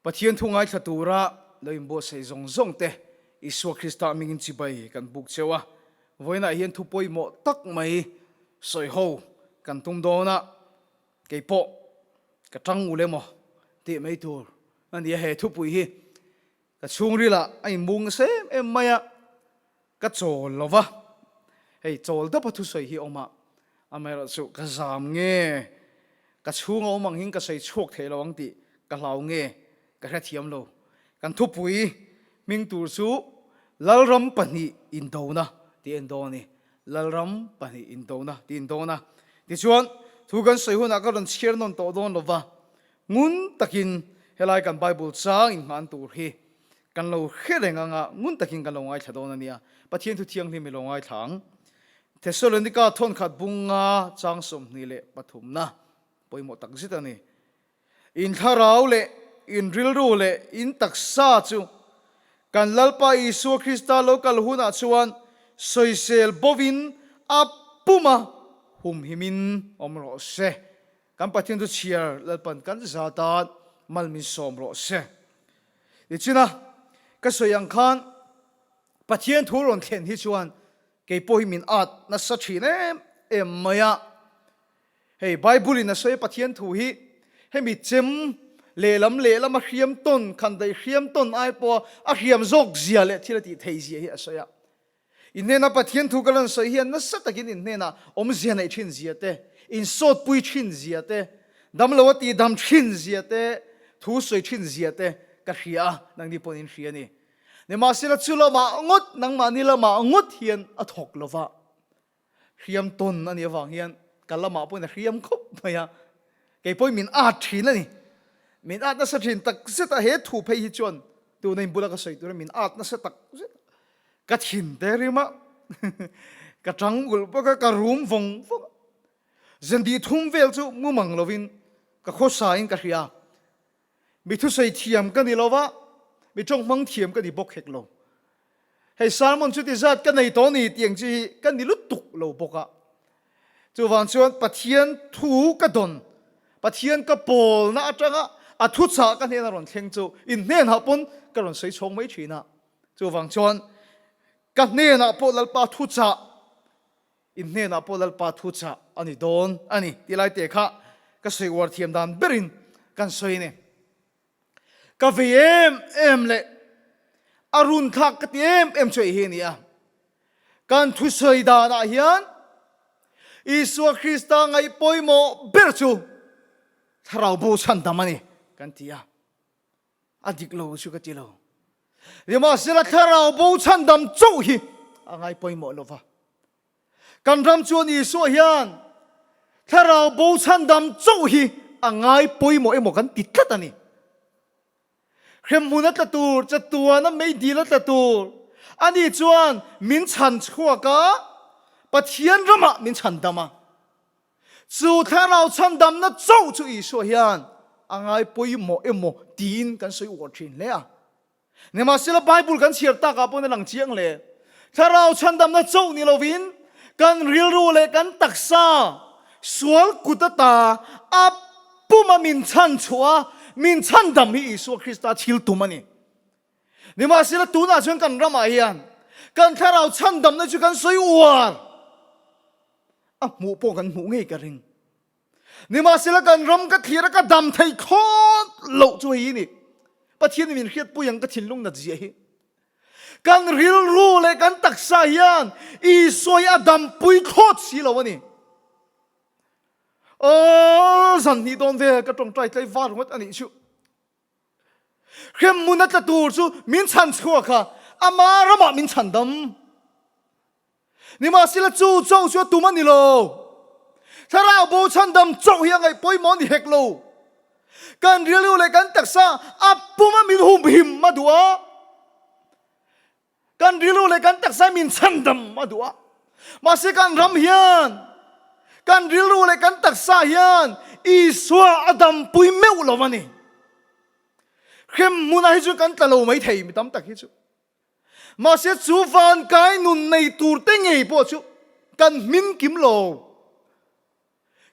Pathian thu ngaithla tura lo inbuatsaih zawng zawng te Isua Krista hmingin chibai kan buk cheu a, vawiinah hian thu pawimawh tak mai sawi ho kan tum dawn a, kei pawh ka tang ul emaw tih mai tur a ni a, he thupui hi ka chhungrilah a inbung nasa em em mai a. Ka chawl lo va, hei chawl dapa thusawi hi awm a, amaherawhchu ka zam nge, ka chhung a awm ang hin ka sawi chhuak thei lo ang tih ka hlau nge ka hrethiam lo. Kan thupui hming tur chu Lalram pahnih indona tih a indawn a ni. Lalram pahnih indona tih a indawn a. Tichuan, thu kan sawi hunah ka rawn chhiar nawn tawh dawn lo va, ngun takin helai kan Bible chang inhman tur hi Kan lo hre reng anga ngun takin kan lo ngaithla dawn a nia. Pathian thu thianghlim i lo ngaithla ang. Thessalonika thawnkhat bunga chang 23na pawimawh tak zet a ni. In thlarau leh in rilru leh in taksa chu kan Lalpa Isua Krista lo kal hunah chuan sawisel bovin a puma humhimin awm rawh se. Kan Pathian thu chhiar Lalpan kan za tan mal min sawm rawh se. Tichina, ka sawi ang khan Pathian thu rawn thlen hi chuan kei pawh hi min at nasa thin em em mai a. Hei Bible in a sawi Pathian thu hi hemi chem lehlam lehlam a hriam tawn, khandaih hriam tawn ai pawha a hriam zawk zia leh thil a tih thei zia hi a sawi a. In hnena Pathian thu ka lan sawi hian nasa takin in hnenah awmzia neih thin zia te, insawtpui thin zia te, damlo a tihdam thin zia te, thu sawi thin zia te ka hria a, nangni pawhin in hria a ni. Nimahsela chu lamah ngawt, nangmahni lamah ngawt hian a thawk lo va, hriam tawn a nih avang hian ka lamah pawhin a hriam khawp mai a, kei pawhin min at thin a ni. Min at nasa thin tak zet a, he thu phei hi chuan tuna in bula ka sawi tura min at nasa tak zet a. Ka thin te rim a, ka tang ulh bawk a, ka rum vawng vawng a. Zan dih thum vel chu mu mang lovin ka khawsa in ka hria. Mi thusawi thiam ka ni lo va, mi tawng hmang thiam ka ni bawk hek lo. Hei sermon chuti zat ka nei tawh ni tiang chi hi ka ni lutuk lo bawk a. Chuvang chuan Pathian thu ka dawn, Pathian ka pawlna atanga a thuchah ka hnena rawn thleng chu in hnenah pawn ka rawn sawi chhawng mai thin a. Chuvang chuan ka hnenah pawh Lalpa thuchah, in hnenah pawh Lalpa thuchah a ni dawn a ni tih lai te kha ka sawi uar thiam dan berin kan sawi a ni. Ka vei em em leh a runthlak ka ti em em chu hei hi a ni a. Kan thusawi danah hian Isua Krista ngaih pawimawh ber chu Thlarau bo chhandam a ni kan ti a. A dik lo chu ka ti lo. Nimahsela thlarau bo chhandam chauh hi a ngai pawimawh lo va. Kan ram chuan Isua hian thlarau bo chhandam chauh hi a ngai pawimawh emaw kan ti tlat a ni. Hremhmun a tla tur, chatuana meidil a tla tur, ani chuan min chhan chhuak a, Pathian ramah min chhandam a. Chu thlarau chhandamna chauh chu Isua hian a ngai pawimawh emaw tiin kan sawi uar thin hle a. Nimahsela Bible kan chhiar takah pawhin a lang chiang hle. Thlarau chhandamna chauh ni lovin kan rilru leh kan taksa sual kut ata a puma min chhan chhuah a, min chhandam hi Isua Krista thil tum a ni. Nimahsela tunah chuan kan ramah hian kan thlarau chhandamna chu kan sawi uar. A hmuh pawh kan hmuh ngei ka ring. Nimahsela kan ram ka thlir a ka dam thei thlawt loh chu hei hi ni. Pathian in min hriatpui ang ka thinlung nat zia hi. Kan rilru leh kan taksa hian Isua hi a dampui thlawt si lo a ni. Aw zan hnih dawn vel ka tawngtai tlai var ngawt a nih chu. Hremhmun a tla tur chu min chhan chhuak a, ama ramah min chhan dam. Nimahsela chu chauh chu a tum a ni lo. Thlarau bo chhandam chauh hi a ngaih pawimawh a ni hek lo. Kan rilru leh kan taksa a pum a min humhim a duh a. Kan rilru leh kan taksa min chhandam a duh a. Mahse kan ram hian kan rilru leh kan taksa hian Isua a dampui meuh lo a ni. Hremhmunah hi chu kan tla lo mai thei mi tam tak hi chu. Mahse chu vankai nun nei tur te ngei pawh chu kan hmin kim lo.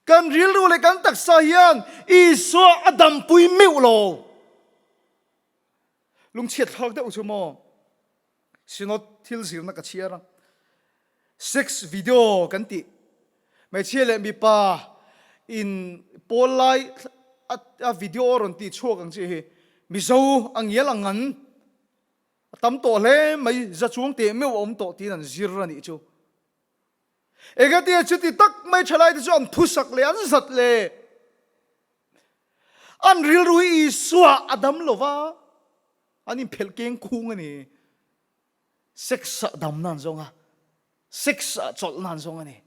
Kan rilru leh kan taksa hian Isua a dampui meuh lo. Lungchhiat thlak deuh chu maw? Synod thil zirna ka chhiar a. Sex video kan tih. Hmeichhia leh mipa in pawl lai a video a rawn tih chhuak ang chi hi Mizo a ngial ang an a tam tawh hle mai, za chuang teh meuh a awm tawh tiin an zir a nih chu. Engati chuti tak mai thalai te chu an thusak leh an zat leh an rilru hi Isua a dam lo va, an inphelh keng khung a ni. Sex ah dam nan zawng a, sex ah chawlh nan zawng a ni.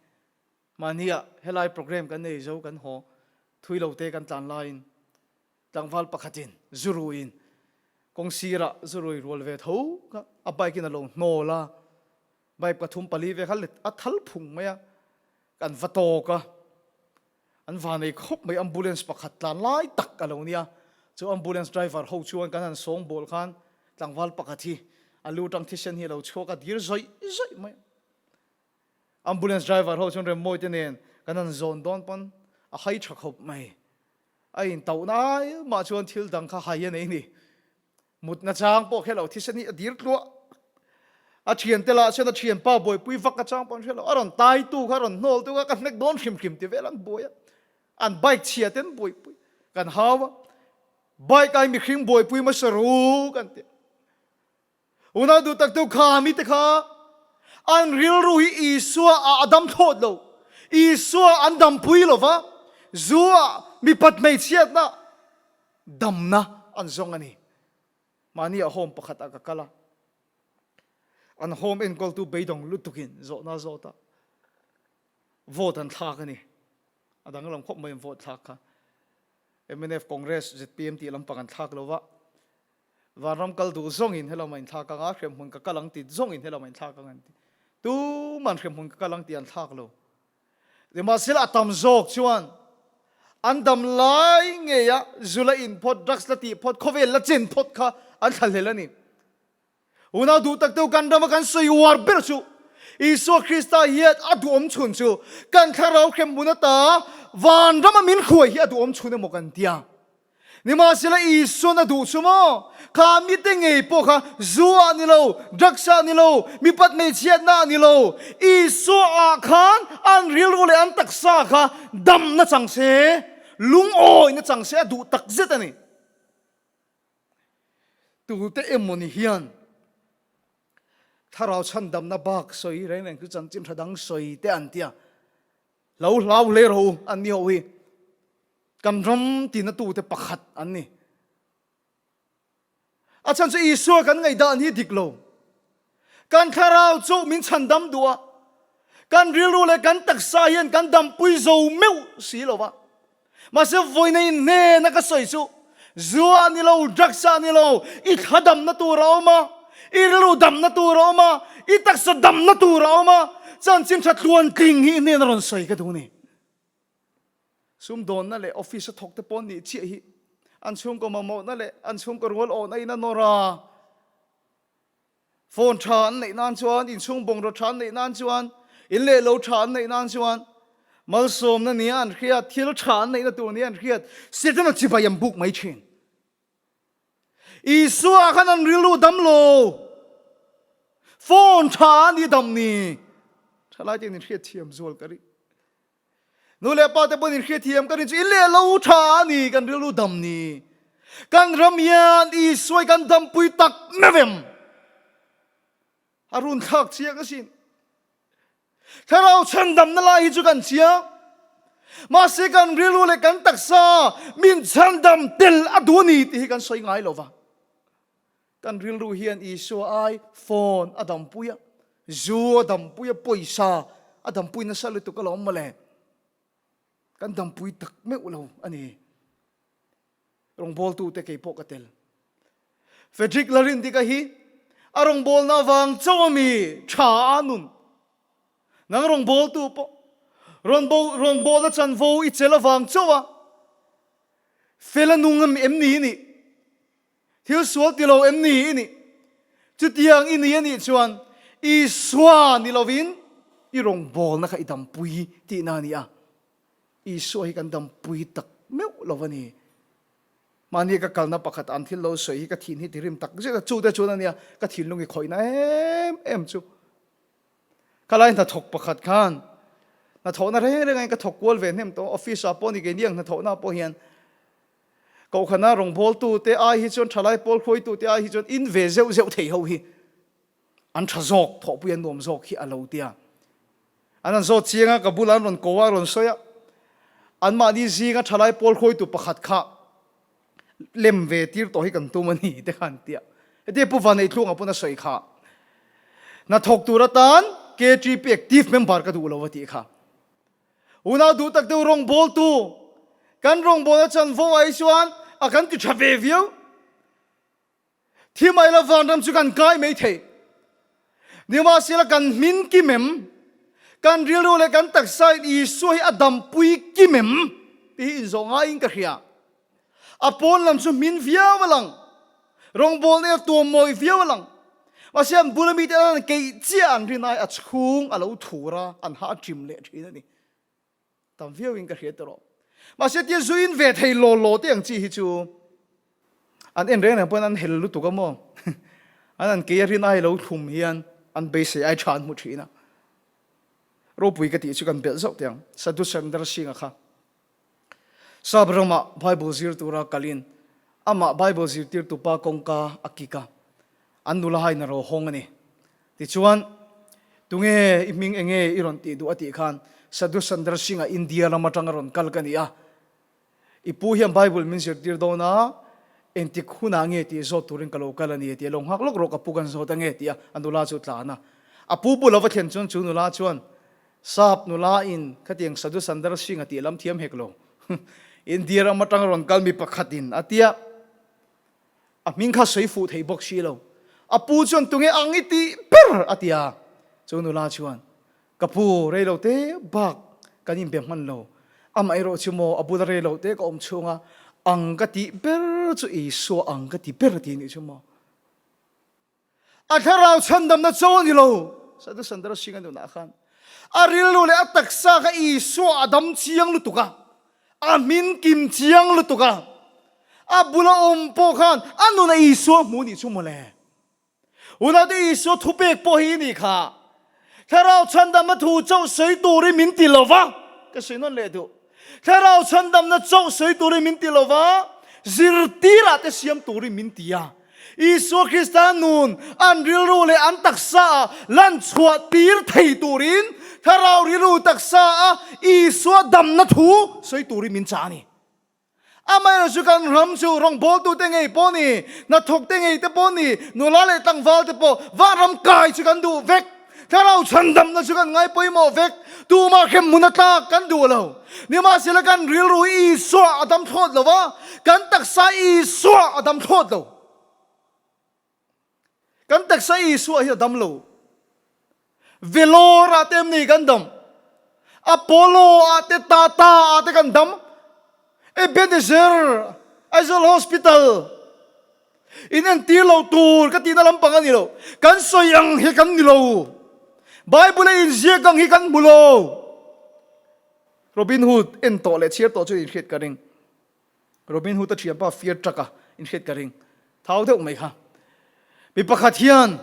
Mahni ah helai program kan nei zo kan haw thui lo te kan tlan laiin tlangval pakhatin zuruiin kawng sirah zurui rual ve tho kha a bike in a lo hnawl a, Bike 34 ve kha let a thal phung mai a, kan va tawk a, an va nei khawp mai ambulance pakhat tlan lai tak a lo nia, chu ambulance driver ho chuan kan han sawng bawl khan tlangval pakhat hi a lu tang thisen hi a lo chhuak a dir zawih zawih mai a, ambulance driver ho chuan Remmawi te nen kan han zawn dawn pawn a hai tha khawp mai, a intauh nai mah chuan thil dang kha hai a nei ni. Mutna chang pawh hre lo, thisen hi a dir tluah. A thiante lah chuan a thianpa buaipui vak a chang pawh an hre lo. A rawn taitu kha, a rawn hnawltu kha ka hnek dawn hrim hrim ti vel an buai a. An bike chhia te an buaipui. Kan hau a, bike ai mihring buaipui hmasa ru kan ti a. Unau duh tak tu kha mite kha an rilru hi Isua ah a dam thlawt lo. Isua an dampui lo va, zu ah mipat hmeichhiatna Damna an zawng a ni. Mahni ah home pakhat ah ka kal a, an home enkawltu beidawng lutukin zawhna zawt a, vote an thlak a ni. A danglam khawp mai an vote thlak kha. Mnf, Congress, zpm tih lampang an thlak lo va, vanram kal duh zawngin helam a inthlak ang a, hremhmun ka kal ang ti zawngin helam a inthlak ang an ti. Tuman hremhmun ka kal ang tih an thlak lo. Nimahsela a tam zawk chuan an dam lai ngeia zu la in phawt, drugs la tih phawt, khawvel la chen phawt kha an thlahlel a ni. Unau duh tak deuh kan rama kan sawi uar ber chu Isua Krista hian a duhawm chhun chu kan thlarau hremhmun ata vanrama min hruai hi a duhawm chhun emaw kan tia. Nimahsela Isuan a duh chu maw? Kha mite ngei pawh kha zu ah ni lo, drugs ah ni lo, mipat hmeichhiatna ah ni lo, Isua ah khan an rilru leh an taksa kha damna chang se, lungawina chang se a duh tak zet a ni. Tute emaw ni hian thlarau chhandamna bak sawi reng reng chu chanchin tha dang sawi te an tia. Lo hlau hle rawh u, an ni ho hi. Kan ram tinatute pakhat an ni. A chhan chu Isua kan ngaihdan hi dik lo. Kan thlarau chu min chhandam duh a, kan rilru leh kan taksa hian kan dampui zo meuh si lo va. Mahse vawiina inhnena ka sawi chu zua ni lo, drugs ah ni lo, i thla damna tur a awm a, i rilru damna tur a awm a, i taksa damna tur a awm a, chanchin tha tluantling hi i hnena rawn sawi ka duh ni. Sumdawnna leh office a thawk te pawh nih chiah hi an chhungkaw mamawhna leh an chhungkaw rual awhna in a nawr a. Phone tha an neih nan chuan, inchhung bungraw tha an neih nan chuan, in leh lo tha an neih nan chuan, malsawmna nia an hriat, thil tha an neihna tur nia an hriat, Setana chibai an buk mai thin. Isua khan an rilru dam lo. Phone tha an i dam ni. Thalai te in hriat thiam zual ka ring. Nu leh pa te pawhin in hriatthiam ka rin chu in leh lo tha a ni, kan rilru dam ni. Kan ram hian Isua hi kan dampui tak meuh em? A run thlak chiang asin. Thlarau chhandamna lai hi chu kan chiang. Mahse kan rilru leh kan taksa min chhandam tel a duh a ni tih hi kan sawi ngai lo va. Kan rilru hian Isua ai phone a dampui a, zu a dampui a, pawisa a dampui nasa lutuk alawm mawle. Kan dampui tak meuh lo a ni. Rawngbawltute kei pawh ka tel. Frederick Larindika hi a rawngbawlna avang chauh a mi tha a nun. Nang rawngbawltu pawh rawngbawlna chanvo i chel avang chauh a fel a nung em ni nih? Thil sual ti lo em ni i nih? Chutiang i ni a nih chuan Isua ni lovin i rawngbawlna kha i dampui tihna a ni a. Isua hi kan dampui tak meuh lo a ni. Mahni ka kalna pakhat an thil lo sawi hi ka thin hi tirim tak zet a, chute chuan ania ka thinlung i khawihna em em chu. Ka lai hnathawk pakhat khan hnathawhna reng reng ain ka thawk kual ve hnem tawh, office ah pawh ni keini ang hnathawhna pawh hian kohhana rawngbawltu te ai hi chuan thalai pawl hruaitu te ai hi chuan in ve zeuh zeuh thei ho hi an tha zawk, thawhpui an nuam zawk hi a lo tia. An han zawt chiang a, ka bulah an rawn ko a, a rawn sawi a, anmahni zinga thalai pawl hruaitu pakhat kha lem ve tir tawh hi kan tum a ni te khan tia. Hetia Pu Vaneihtluanga pawn a sawi kha, hnathawk tur atan KTP active member ka duh lo a tih kha. Unau duh tak deuh rawngbawltu kan rawngbawlna chanvo ah hi chuan a kan ti tha ve viau. Thi mai la vanram chu kan kai mai thei. Nimahsela kan hmin kim em? Kan rilru leh kan taksa in Isua hi a dampui kim em? Tih hi inzawh ngaiin ka hria. A pawn lam chu hmin viau a lang. Rawngbawlna hi a tuam mawi viau a lang. Mahse an bula mite an keih chiah an rin ai a chhung a lo thur a, an ha a ṭim leh ṭhin a ni. Tam viau in ka hria tawh. Mahse tia zu in ve thei law law te ang chi hi chu an en reng reng pawhin an hel lutuk a maw? An an kei a rin ai lo thlum hian an beisei ai tha an hmu thin a. Ropui ka tih chu kan belh zauh teh ang. Sadhu Sundar Singh-a kha Sap ramah Bible zir tura kalin amah Bible zirtirtupa kawngka a kik a, an nula hain a ro hawng a ni. Tichuan, Tunge i hming enge i rawn tih duh a tih khan Sadhu Sundar Singh-a India lam atanga rawn kal ka ni a, i pu hian Bible min zirtir dawn a, engtik hunah nge tih zawt turin ka lo kal a ni a ti a, lo nghak lawk rawh ka pu kan zawt ange tih a, a nula chu tlan a. A pu bula va thlen chuan chu nula chuan Sap nula in khatiang Sadhu Sundar Singh-a tih lam thiam hek lo. India ram atanga rawn kal mi pakhatin a tia. A hming kha sawi fuh thei bawk si lo. A pu chuan tunge ang i tih ber a ti a. Chu nula chuan, Ka pu, rei lo te bak kan inbe hman lo. Amaherawh chu maw a bula rei lo te ka awm chhunga ang ka tih ber chu Isua ang ka ti ber a ti nih chu maw. A thlarau chhandamna cho a ni lo. Sadhu Sundar Singh a nunah khan a rilru leh a taksa kha Isua a dam chiang lutuk a, a hmin kim chiang lutuk a, a bula awm pawh khan a nunah Isua hmu nih chu mawle. Unaute Isua thupek pawh hi nih kha. Thlarau chhandamna thu chauh sawi turin min ti lo va, ka sawi nawn leh duh. Thlarau chhandamna chauh sawi turin min ti lo va, zirtirah te siam turin min ti a. Isua Krista nun an rilru leh an taksaah lan chhuah tir thei turin Thlarau rilru taksaah Isua damna thu sawi turin min chah a ni. Amaherawhchu chu kan ram chu rawngbawltute ngei pawh ni, hnathawkte ngei te pawh ni, nula leh tlangval te pawh vanram kai chu kan duh vek. Thlarau chhandamna chu kan ngai pawimawh vek. Tumah hremhmun a tlak kan duh lo. Nimahsela kan rilru hi Isua a dam thlawt lo va, kan taksa Isua a dam thlawt lo. Kan taksa Isua hi a dam lo. Vellore ah te em ni kan dam? Apollo ah te Tata ah te kan dam? Ebenezer, Aizawl Hospital in entir lo tur ka tihna lampang a ni lo. Kan sawi ang hi kan ni lo. Bible a inziak ang hi kan hmu lo. Robin Hood en tawh leh chhiar tawh chu inhriat ka ring. Robin Hood a thianpa fear truck a inhriat ka ring. Thau deuh mai kha. Mi pakhat hian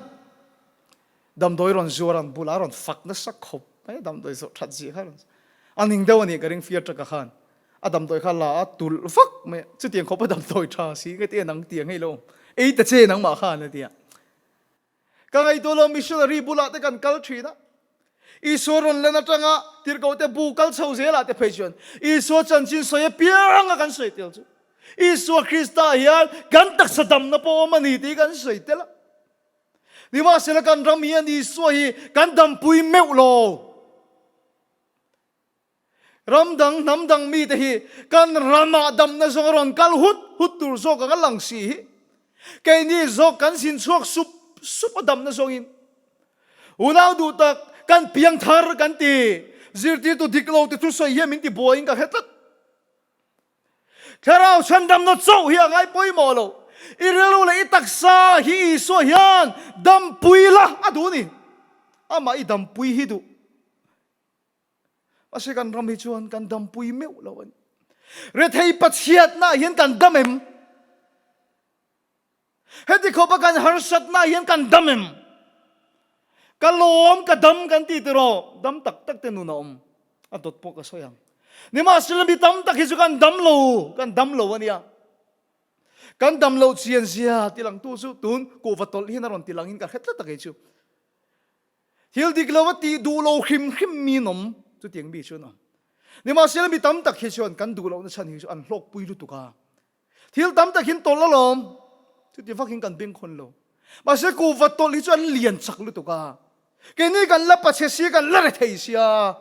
damdawi rawn zuar an bulah a rawn fak nasa khawp mai a, damdawi zawh that zia kha rawn a ning deuh a nih ka ring fear truck a khan. A damdawi kha la a tulh vak mai a, chutiang khawp a damdawi tha si nge tia nang tiang hei lo ei ta che nangmah khan a tia. Ka ngaihtuah lo missionary bulah te kan kal thin a, Isua rawn len atanga tirhkoh te bu kal chho zelah te phei chuan Isua chanchin sawi apianga kan sawi tel chu Isua Krista hian kan taksa damna pawh awm a ni tih kan sawi tel a. Nimahsela kan ram hian Isua hi kan dampui meuh lo. Ram dang, hnam dang mite hi kan ramah damna zawng a rawn kal hut hut tur zawk ang a lang si hi. Keini zawk kan zin chhuak sup sup a damna zawngin. Unau duh tak, kan piang thar kan ti. Zirtirtu dik lo te thusawi hian min ti buaiin ka hre tlat. Thlarau chhandamna chauh hi a ngai pawimawh lo. I rilru leh i taksa hi Isua hian dampui la a duh ni. Amah i dampui hi duh. Mahse kan ram hi chuan kan dampui meuh lo a ni. Rethei Pathiatna ah hian kan dam em? Heti khawpa kan harsatna hian kan dam em? Ka lawm, ka dam kan ti tiraw? Dam tak tak te nun a awm. A dawt pawh ka sawi ang. Nimahsela mi tam tak hi chu kan dam lo, kan dam lo a nia. Kan dam loh chian zia tilangtu chu tun kuhva tawlh hian a rawn tilangin ka hre tlat a kei chu. Thil dik lo a tih duh lo hrim hrim mi an awm, chutiang mi chu an awm. Nimahsela mi tam tak hi chuan kan duh lohna chhan hi chu an hlawkpui lutuk a. Thil tam tak hin tawlh alawm, chuti vakin kan bengkhawn lo. Mahse kuhva tawlh hi chu an lian chak lutuk a. Keini kan la pachhe sia, kan la rethei sia.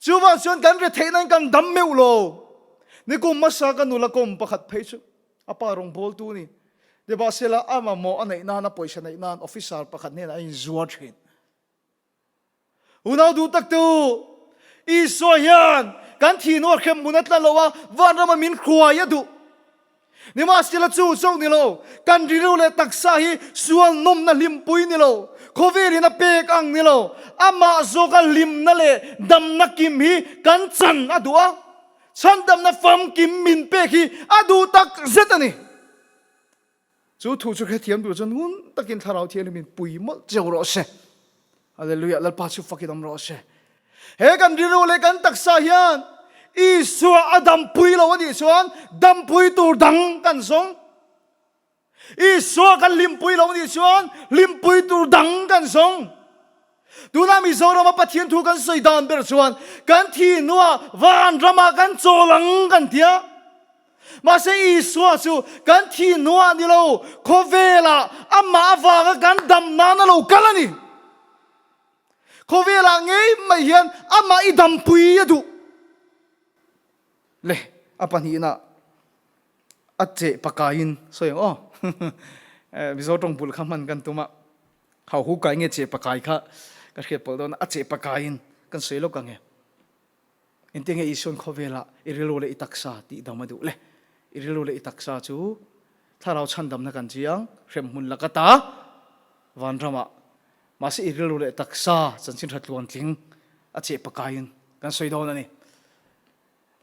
Chuvang chuan kan retheih nan kan dam meuh lo. Nikum hmasa ka nula kawm pakhat phei chu a pa rawngbawltu ni. Nimahsela a mamawh a neih nan a pawisa neih nan officer pakhat hnenah a inzuar thin. Unau duh tak te u, Isua hian kan thihnu a hrem hmun a tla lo a, vanrama min hruai a duh. Nimahsela chu chauh ni lo, kan rilru leh taksa hi sual nawmna hlimpui ni lo, khawvelin a pek ang ni lo, amah zawka hlimna leh damna kim hi kan chan a duh a, chhandamna famkim min pek hi a duh tak zet a ni. Chu thu chu hrethiam tur chuan ngun takin Thlarau Thianghlim in pui mawlh cheu rawh se. Hallelujah, Lalpa chu fakin awm rawh se. He kan rilru leh kan taksa hian Isua a dampui lo a nih chuan dampui tur dang kan zawng. Isua kan hlimpui lo a nih chuan hlimpui tur dang kan zawng. Tunah Mizorama Pathian thu kan sawi dan ber chuan kan thi hnuah vanramah kan chawl ang kan ti a. Mahse Isua chu kan thi hnuah ni lo, khawvelah amah avanga kan dam nan a lo kal a ni. Khawvelah ngei mai hian amah i dampui a duh. Le a pahnihna a cheh pakaiin sawi ang aw. Mizo tawng bul kha hman kan tum a. Hau hu kai nge cheh pakai kha ka hriat pawlh dawn a, a cheh pakaiin kan sawi lawk ang e. Engtin nge Isuan khawvelah i rilru leh i taksa tih dam a duh le? I rilru leh i taksa chu thlarau chhandamna kan chiang, hremhmun laka ta vanramah. Mahse i rilru leh taksa chanchin tha tluantling a cheh pakaiin kan sawi dawn a ni.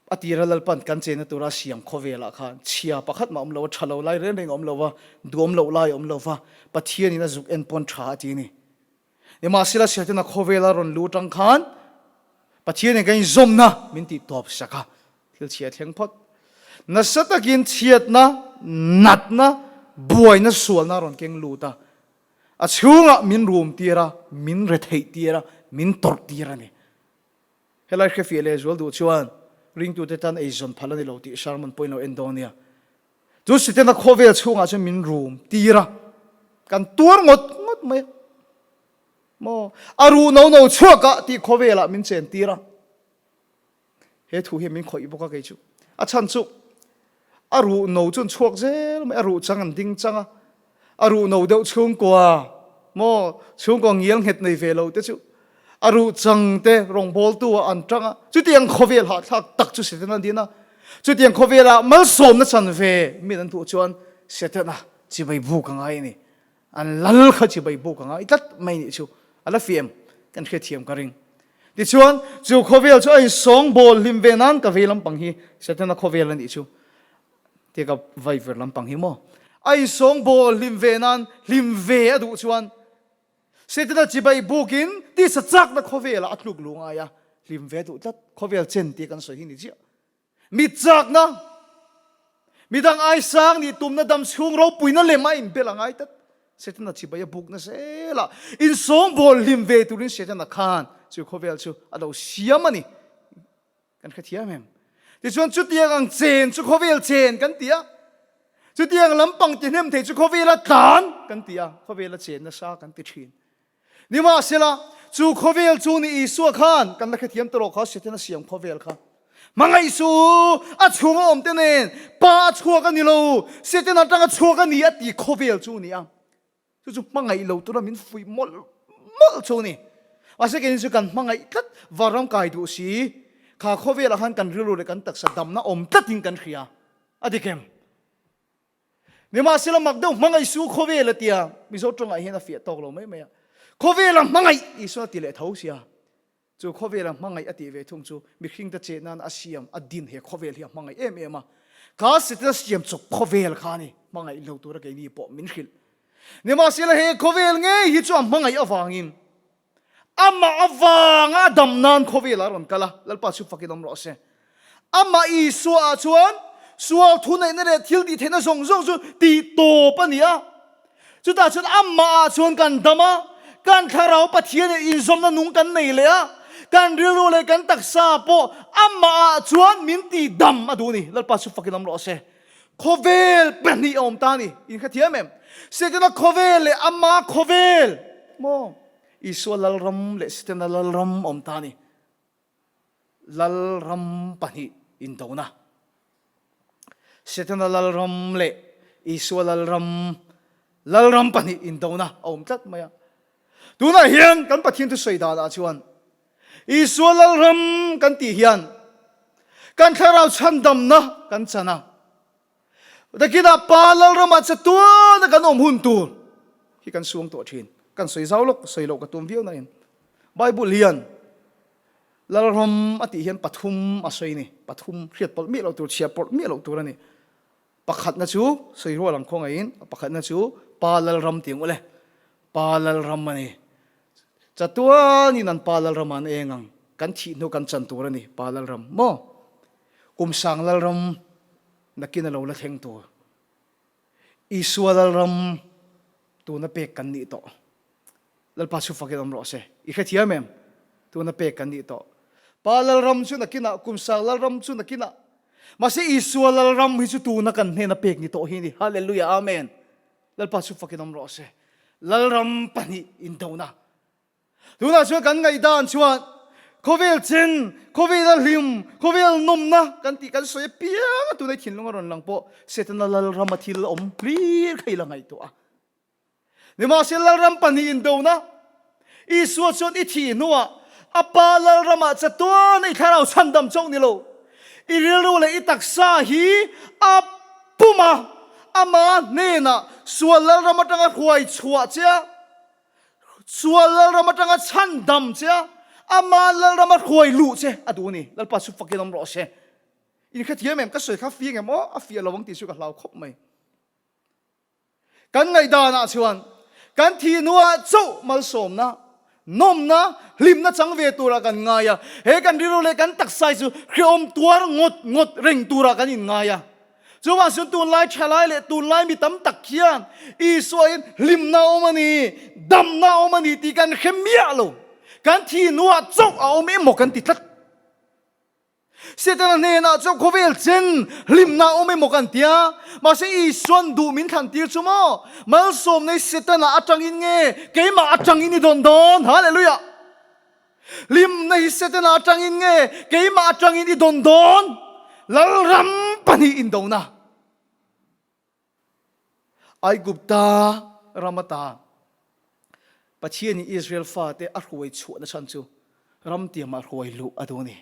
A tira Lalpan kan chenna tura siam khawvelah khan chhia pakhat mah awm lo a, tha lo lai reng reng a awm lo va, duhawm loh lai a awm lo va, Pathianin a zuk en pawn tha a ti a ni. Nimahsela Setana khawvela rawn lu atang khan Pathianin kan inzawmna min tih tawp sak a, thil chhia thleng phawt. Nasa takin chhiatna, natna, buaina, sualna a rawn keng lut a, a chhungah min rum tir a, min retheih tir a, min tawrh tir a ni. Helai hrefiah leh zual duh chuan ringtute tan eizawn phal a ni lo tih sermon pawhin lo en dawn nia. Chu Setana khawvel chhungah chuan min rum tir a, kan tuar ngawt ngawt mai a. Maw? A ruh no no chhuak ah tih khawvelah min chen tir a. He thu hian min khawih bawk a kei chu. A chhan chu a ruh no chu an chhuak zel mai, a ruh chang an ding chang a. A ruh no deuh chhungkua maw chhungkua ngial nghet nei ve lo te chu a ruh chang te rawngbawltu ah an tang a. Chutiang khawvel hahthlak tak chu Setana an din a. Chutiang khawvelah malsawmna chan ve min an duh chuan Setana chibai buk a ngai a ni. An lal kha chibai buk a ngai tlat mai nih chu a la fiam kan hriatthiam ka ring. Tichuan chu khawvel chu a insawngbawl hlim ve nan ka vei lampang hi Setana khawvel a nih chu. Tia ka vai ver lampang hi maw? A insawngbawl hlim ve nan hlim ve a duh chuan Setana chibai bukin tisa chakna khawvelah a tluk lu ngai a, hlim ve duh tlat. Khawvel chen tia kan sawi hi ni chiah. Mi chakna, midang aisang nih tumna dam chhung ropuina lem a inbel a ngai tlat. Setana chibai a bukna zelah insawngbawl hlim ve turin Setana khan chu khawvel chu a lo siam a ni. Kan hrethiam em? Tichuan chutiang ang chen chu khawvel chen kan ti a, chutiang lampang ti hnem thei chu khawvela tlan kan ti a, khawvela chen nasa kan ti thin. Nimahsela, chu khawvel chu ni Isua khan kan la hrethiam ta rawh kha, Setana siam khawvel kha. Hmangaih su, a chhunga awm te nen pa a chhuak a ni lo, Setana atanga chhuak a ni a ti khawvel chu ni a. Chu chu hmangaih lo tura min fuih mawlh mawlh chu a ni. Mahse keini chu kan hmangaih tlat, vanram kai duh si, kha khawvelah khan kan rilru leh kan taksa damna awm tlatin kan hria. A dik em? Nimahsela mak deuh hmangaih su khawvel a tia, Mizo tawngah hian a fiah tawk lo mai mai a. Khawvela hmangaih Isua a ti leh tho sia. Chu khawvela hmangaih a tih ve thung chu mihringte chet nan a siam, a din he khawvel hi a hmangaih em em a. Kha Setana siam chawp khawvel kha a ni, hmangaih lo tura keini pawh min hrilh. Nimahsela he khawvel ngei hi chu a hmangaih avangin amah avanga a dam nan khawvelah a rawn kal a, Lalpa chu fakin awm rawh se. Amah Isua ah chuan sual thuneihna leh thil tih theihna zawng zawng chu tih tawp a ni a. Chutah chuan amah ah chuan kan dam a, kan thlarau Pathian in inzawmna nung kan nei leh a, kan rilru leh kan taksa pawh amah ah chuan min tih dam a duh a ni. Lalpa chu fakin awm rawh se. Khawvel pahnih a awm ta a ni. In hrethiam em? Setana khawvel leh ama khawvel maw? Isua Lalram leh Setana Lalram a awm ta a ni. Lalram pahnih indona. Setana Lalram leh Isua Lalram, Lalram pahnih indona a awm tlat mai a. Tunah hian kan Pathian thusawi danah chuan Isua Lalram kan tih hian kan thlarau chhandamna kan chan a. Takinah Pa Lalramah chatuana kan awm hun tur hi kan suang tawh thin. Kan sawi zau lawk, sawi loh ka tum viau nain Bible hian Lalram a tih hian pathum a sawi ni. Pathum hriat pawlh miah loh tur, chhiar pawlh miah loh tur a ni. Pakhatna chu sawi rual ang khawngaihin, pakhatna chu Pa Lalram tih ang ule. Pa Lalram a ni. Chatuanin an Pa Lalramah an eng ang. Kan thih hnu kan chan tur a ni, Pa Lalram maw? Kum sang Lalram nakin a lo la thleng tur. Isua Lalram tuna pek kan nih tawh. Lalpa chu fakin awm rawh se. I hrethiam em? Tuna pek kan nih tawh. Pa Lalram chu nakinah, kum sang Lalram chu nakinah. Mahse Isua Lalram hi chu tuna kan hnena pek ni tawh hi ni. Hallelujah, Amen. Lalpa chu fakin awm rawh se. Lalram pahnih indona. Tunah chuan kan ngaihdan chuan khawvel chen, khawvel a hlim, khawvel nawmna kan tih kan sawi apiang a tunai thinlung a rawn lang pawh Setana lalrama thil awm hlir kha i la ngaihtuah a. Nimahsela lalram pahnih indona Isua chuan i thih hnuah a Pa lalramah chatuan i thlarau chhandam chauh ni lo, i rilru leh i taksa hi a pum a, ama hnenah sual lalram atanga hruai chhuah che a, Sual lalram atanga chhandam che a, ama lalram a hruai luh che a duh a ni. Lalpa chu fakin awm rawh se. In hrethiam em? Ka sawi kha fiang em? Aw, a fiah lo ang tih chu ka hlau khawp mai. Kan ngaihdanah chuan kan thih hnuah chauh malsawmna, nawmna, hlimna chang ve turah kan ngai a. He kan rilru leh kan taksa hi chu hrehawm tuar ngawt ngawt reng turah kan inngai a. Chuvang chuan tunlai thalai leh tunlai mi tam tak hian Isua in hlimna a awm a ni, damna a awm a ni tih kan hre miah lo. Kan thi hnuah chauh a awm emaw kan ti tlat. Setana hnenah chuan khawvel chen hlimna a awm emaw kan ti a, mahse Isua'n duh min thlan tir chu maw? Malsawmna hi Setana atangin nge keimah atangin i dawn dawn? Hallelujah! Hlimna hi Setana atangin nge keimah atangin i dawn dawn? Lalram pahnih indona. Aigupta ram ata Pathianin Israel fate a hruai chhuahna chhan chu ram tiamah hruai luh a duh a ni.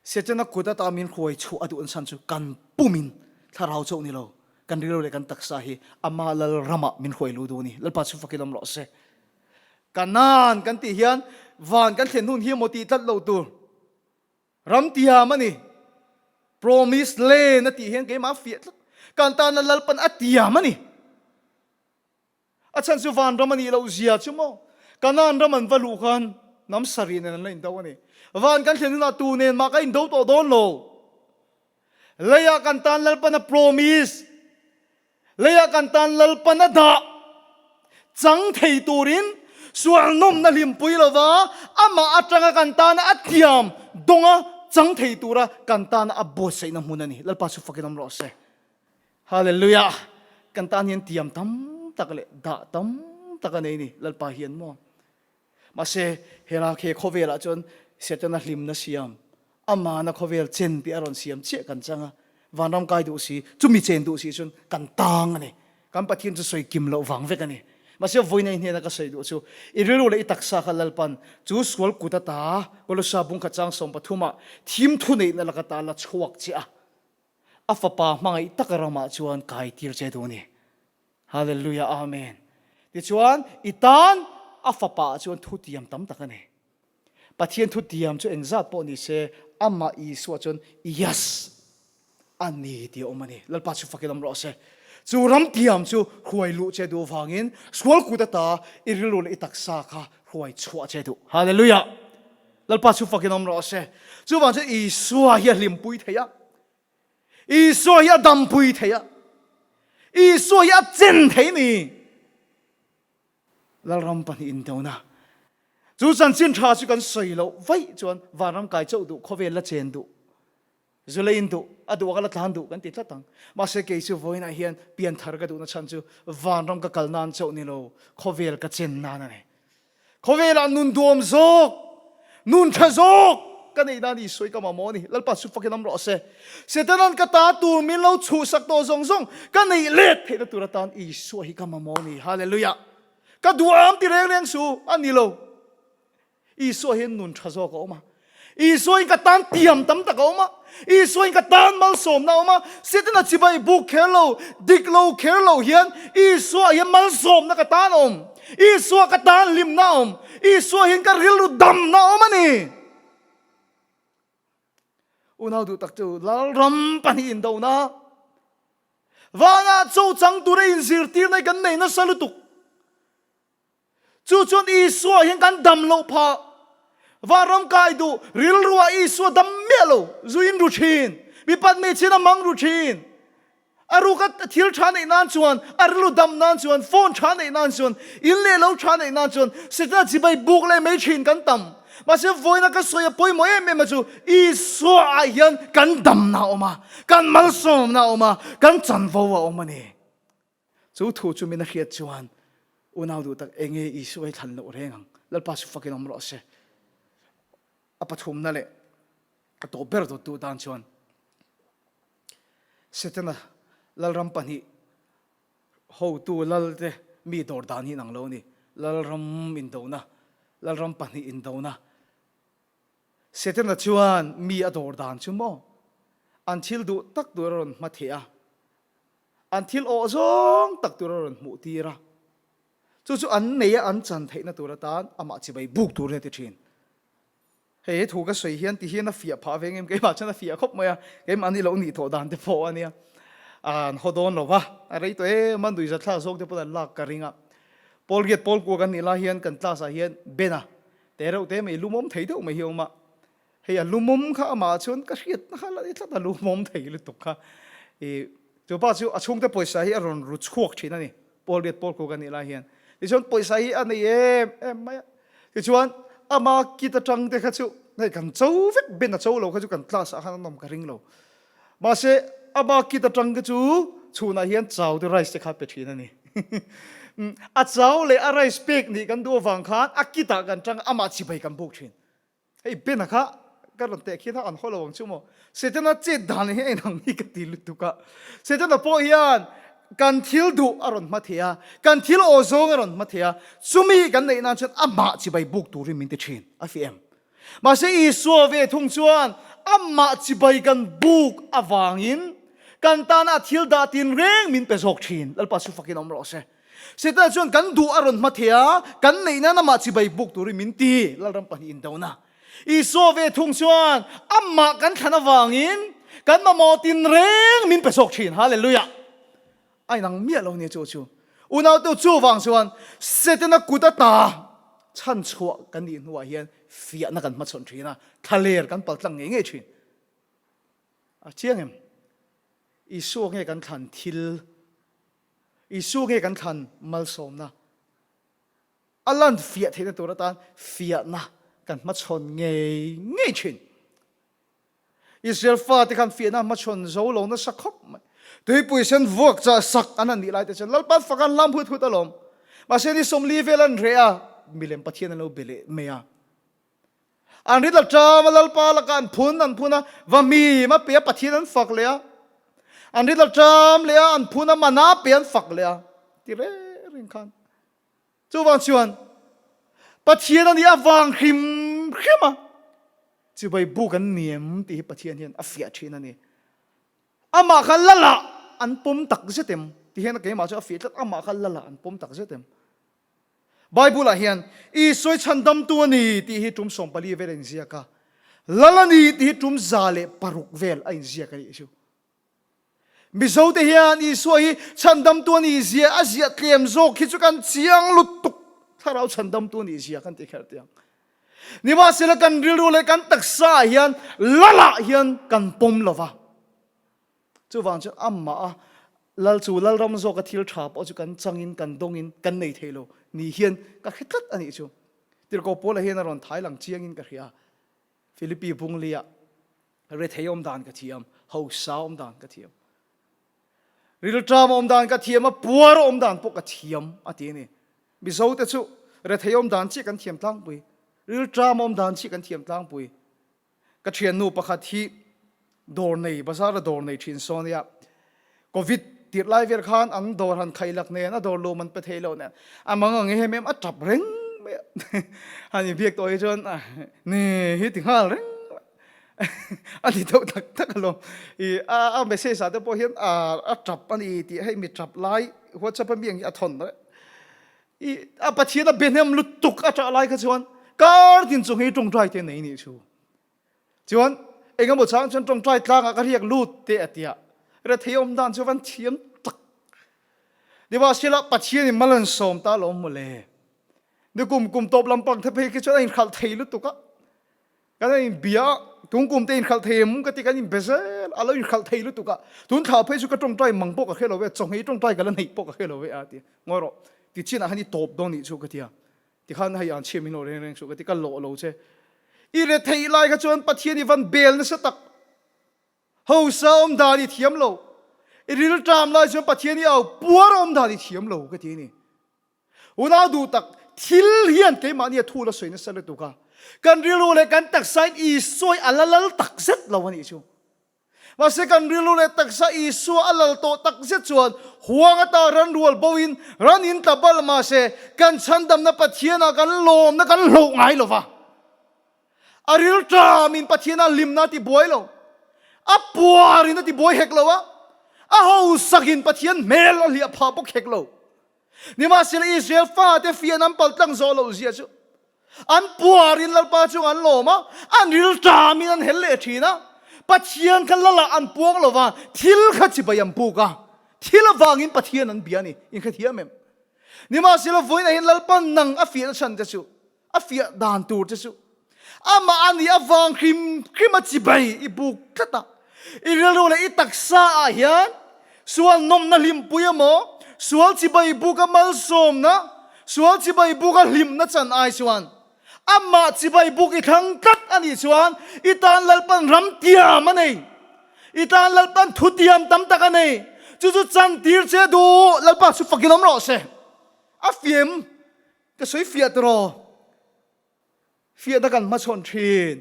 Setana kut ata min hruai chhuah a duhna chhan chu kan pumin thlarau chauh ni lo, kan rilru leh kan taksa hi ama Lalramah min hruai luh duh a ni. Lalpa chu fakin awm rawh se. Kanaan kan tih hian van kan thlen hun hi emaw tih tlat lo tur ram tiam a ni. Promise land a tih hian keimah a fiah tlat. Kan tana Lalpan a tiam a ni. A chhan chu van ram a nih loh zia chu maw? Kanaan ram an va luh khan hnam sarih nen an la indo a ni. Van kan thlen hunah tu nen mah ka indo tawh dawn lo. Leiah kan tan Lalpan a promise. Leiah kan tan Lalpan a dah chang thei turin sual nawmna hlimpui lova amah atanga kan tana a thiam dawnga chang thei tura kan tana a buatsaihna hmun a ni. Lalpa chu fakin awm rawh se. Hallelujah! Kan tan hian tiam tam tak leh dah tam tak a nei ni Lalpa hian maw? Mahse, hela he khawvelah chuan Setana hlimna siam, amana khawvel chen tih a rawn siam chiah kan chang a, vanram kai duh si, chumi chen duh si chuan kan tang a ni. Kan Pathian chu sawi kim loh vang vek a ni. Mahse, vawiin hnena ka sawi duh chu, i rilru leh i taksa kha Lalpan chu sual kut ata Kolosa bungkhat chang sawmpathumah thim thuneihna laka ta la chhuak che a, a fapa hmangaih taka ramah chuan kai tir che duh a ni. Hallelujah Amen. Tichuan i tan a fapa ah chuan thutiam tam tak a nei. Pathian thutiam chu engzat pawh ni se amah Isua chuan yes. A ni tih a awm a ni. Lalpa chu fakin awm rawh se. Chu ram thiam chu hruai luh che duh vangin sual kut ata i rilru leh i taksa kha hruai chhuah che duh. Hallelujah! Lalpa chu fakin awm rawh se. Chuvang chuan Isua hi a hlimpui thei a. Isua hi a dampui thei a. Isua hi a chen thei ni. Lalram pahnih indona. Chu chanchin tha chu kan sawi loh vaih chuan vanram kai chauh duh, khawvel la chen duh. Zuleiin duh, a duh a ka la tlan duh kan ti tlat ang. Mahse kei chu vawiinah hian pianthar ka duhna chhan chu vanram ka kal nan chauh ni lo, khawvel ka chen nan a ni. Khawvelah nun duam zawk, nun tha zawk ka neih nan Isua hi ka mamawh a ni. Lalpa chu fakin awm rawh se. Setanan ka ta tur min lo chhuhsak tawh zawng zawng ka neih let theihna tur atan Isua hi ka mamawh a ni. Hallelujah! Ka duham ti reng reng su a ni lo. Isua hian nun tha zawk a awm a. Isua in ka tan tiam tam tak a awm a. Isua in ka tan malsawmna a awm a. Setana chibai buk kher lo, dik lo kher lo hian Isua hian malsawmna ka tan a awm. Isua ka tan hlimna a awm. Isua hian ka rilru damna a awm a ni. Unau duh tak chu Lalram pahnih indona vanah cho chang tura inzirtirna hi kan nei nasa lutuk. Chu chuan Isua hian kan dam loh phah. Vanram kai duh rilruah Isua dam miah lo, zu in ru thin, mipat hmeichhian a mang ru thin. A ruka thil tha neih nan chuan, a rilru dam nan chuan, phone tha neih nan chuan, in leh lo tha neih nan chuan Setana chibai buk leh mai thin kan tam. Mahse vawiina ka sawi a pawimawh em em a chu Isua ah hian kan damna a awm a, kan malsawmna a awm a, kan chanvo a awm a ni. Chu thu chu min a hriat chuan unau duh tak enge Isua hi thlan loh reng ang? Lalpa chu fakin awm rawh se. A pathumna leh a tawp ber dawttu tan chuan Setana lalram pahnih hotu lalte mi dawr dan hi inang lo a ni. Lalram indona, lalram pahnih indona. Setana chuan mi a dawr dan chu maw an thil duh tak tur a rawn hma theh a. An thil awh zawng tak tur a rawn hmuh tir a, chu chu an nei a an chan theihna tur atan amah chibai buk turin a ti thin. Hei he thu ka sawi hian ti hian a fiah phah ve ngem keimah chuan a fiah khawp mai a, keimah ni loh nih tawh dan te pawh a nia. An haw dawn lo va, a rei tawh em a, nuihza thlak zawk te pawh an lak ka ring a. Pawl riat pawl kua kan nih lai hian kan class ah hian Ben-a te reuh te mai lumawm thei deuh mai hi a awm a, Hei a lumawm kha amah chuan ka hriatna kha la ni tlat a lumawm thei lutuk kha. I chupa chu a chhungte pawisa hi a rawn ru chhuak thin a ni, Paul Riat Paul Kuk a nih lai hian. Tichuan pawisa hi a nei em em mai a. Tichuan ama kit atang te kha chu hei kan cho vek ben a cho lo kha chu kan class ah khan an awm ka ring lo. Mahse ama kit atang te chu chhunah hian chau te rice te kha pe thin a ni. A chau leh a rice pek nih kan duh avang khan a kit ah kan tang a amah chibai kan buk thin. Hei Bena kha ka rawn teh khian a an haw lo ang chu maw? Setana chet dan hi a inang hi ka ti lutuk a. Setana pawh hian kan thil duh a rawn hma thei a, kan thil aw zawng a rawn hma thei a, chumi kan neih nan chuan amah chibai buk turin min ti thin a fi em? Mahse Isua ve thung chuan amah chibai kan buk avangin kan tana a thil dah tinreng min pe zawk thin. Lalpa chu fakin awm rawh se. Setana chuan kan duh a rawn hma thei a, kan neih nan amah chibai buk turin min ti, Lalram pahnih indona. Isua ve thung chuan amah kan thlan avangin kan mamawh tinreng min pe zawk thin. Hallelujah! A inang miah lo nia chu chu. Unaute chuvang chuan Setana kut ata chhan chhuah kan nih hnuah hian fiahna kan hmachhawn thin a, thlaler kan paltlang ngei ngei thin. A chiang em? Isua nge kan thlan thil Isua nge kan thlan malsawmna a lan fiah theihna tur atan fiahna kan hmachhawn ngei ngei thin. Israel fate khan fiahna hmachhawn zo lo nasa khawp mai. Tuipui sen vuak chah sak an han nih lai te chuan Lalpan fak an hlam hut hut alawm. Mahse ni 40 vel an reh a, milem Pathian an lo be leh mai a. An rit a ṭam a, Lalpa lakah an phun an phun a, va mim a pe a, Pathian an fak leh a. An rit a ṭam leh a, an phun a, mana pe an fak leh a, ti reng reng khan. Chuvang chuan Pathian a nih avang hrim hrim a, chibai buk an ni em tih hi Pathian hian a fiah ṭhin a ni. Amah kha Lala an pawm tak zet em? Ti hian keimah chu a fiah tlat, amah kha Lala an pawm tak zet em? Bible-ah hian Isua hi chhandamtu a ni tih hi tum 14 vel a inziak a, Lal a ni tih hi tum 106 vel a inziak a nih chu. Mizote hian Isua hi chhandamtu a nih zia a ziah tlem zawk hi chu kan chiang lutuk. Thlarau chhandamtu a nih zia kan ti kher tiang. Nimahsela kan rilru leh kan taksa ah hian lalah hian kan pawm lo va. Chuvang chuan amah a lal chu lalram zawka thil tha pawh chu kan changin kan dawngin kan nei thei lo ni hian ka hre tlat a nih chu. Tirhkoh Paula hian a rawn thai lang chiangin ka hria. Philippi bunglia rethei awm dan ka thiam, hausa awm dan ka thiam. Rilṭam awm dan ka thiam a, puar awm dan pawh ka thiam a ti a ni. Mizo te chu rethei awm dan chiah kan thiam tlangpui, rilṭam awm dan chiah kan thiam tlangpui. Ka thiannu pakhat hi dawr nei, bazar a dawr nei thin sawn nia. Covid tirh lai vel khan an dawr han khaih lak nen, a dawr lum an pe thei lo nen, a mang ang em em a tap reng mai a. Han inbiak tawh hi chuan ni hi ti nghal reng mai a ni deuh tak tak alawm. I a a message ah te pawh hian a a tap a ni tih hei mi tap lai WhatsApp a mi ang hi a thawn reng. I a Pathian a be hnem lutuk a tah lai kha chuan kar tin chung hi tawngtai te nei nih chu. Chuan engemaw chang chuan tawngtai tlangah ka riak lut te a tia. Rethei awm dan chu van thiam tak. Nimahsela Pathian in mal an sawm ta lawm mawle. Ni kum kum tawp lampang te phei khi chuan a inkhalh thei lutuk a. Kan a inbia a, tun kum te inkhalh thei em ka ti kan inbe zel a, lo inkhalh thei lutuk a. Tun thla phei chu ka tawngtai mang pawh ka hre lo ve, chawhngei tawngtai ka la neih pawh ka hre lo ve a ti. Ngawi rawh, tichinah khan i tawp dawn nih chu ka tia. Tikhan hei an chhiam min lo reng reng suh ka ti, ka lawh lo che. I retheih lai kha chuan Pathian i van bel nasa tak. Hausa awm dan i thiam lo. I rilṭam lai chuan Pathian i au puar awm dan i thiam lo ka ti a ni. Unau duh tak, thil hian keimahni a thu la sawi nasa lutuk a. Kan rilru leh kan taksa in Isua hi a la lal tak zet lo a nih chu. Mahse kan rilru leh taksa Isua a lal tawh tak zet chuan huang ata ran rual bo in ran in tla bal mahse kan chhandamna Pathianah kan lawmna kan hloh ngai lo va. A rilṭam in Pathianah hlimna a ti buai lo. A puar in a ti buai hek lo a. A hausak in Pathian hmel a hliah phah bawk hek lo. Nimahsela Israel fate fian an paltlang zawh loh zia chu An puarin Lalpa chung an lawm a, an rilṭamin an hel leh ṭhin a. Pathian kha Lalah an puang lo va, thil kha chibai an puk a. Thil avangin Pathian an bia a ni. Inhrethiam em? Nimahsela vawiinah hian Lalpa nang a fiahna chhan che chu, a fiah dan tur che chu, amah a nih avang hrim hrim a chibai i buk tlat a. I rilru leh i taksa ah hian sual nawmna hlimpui emaw, sual chibai buka malsawmna, sual chibai buka hlimna chan ai chuan amah chibai buk i thlang tlat a nih chuan i tan Lalpan ram tiam a nei. I tan Lalpan thu tiam tam tak a nei. Chu chu chantir che duh Lalpa chu fakin awm rawh se. A fiam ka sawi fiah tawh. Fiahna kan hmachhawn thin.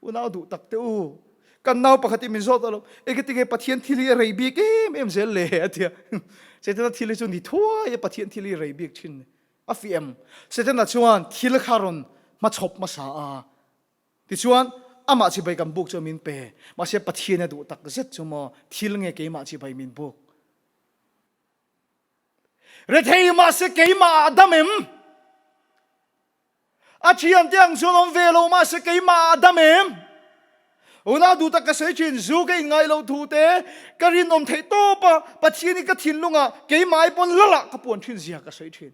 Unau duh tak te u, kan nau pakhat hi min zawt alawm, engati nge Pathian thil hi a rei bik em em zel le a ti a. Setana thil hi chu ni thuai a Pathian thil hi rei bik thin a fi em? Setana chuan thil kha rawn hmachhawp hmasa a, tichuan amah chibai kan buk chu min pe, mahse Pathian a duh tak zet chu maw thil nge keimah chibai min buk? Rethei mahse keimah ah a dam em? A thiante ang chuan awm ve lo mahse keimah ah a dam em? Unau duh tak ka sawi thin, zu ka inngai lo thu te ka rinawm theih tawp a, Pathian hi ka thinlungah keimah ai pawn lalah ka puan thin zia ka sawi thin.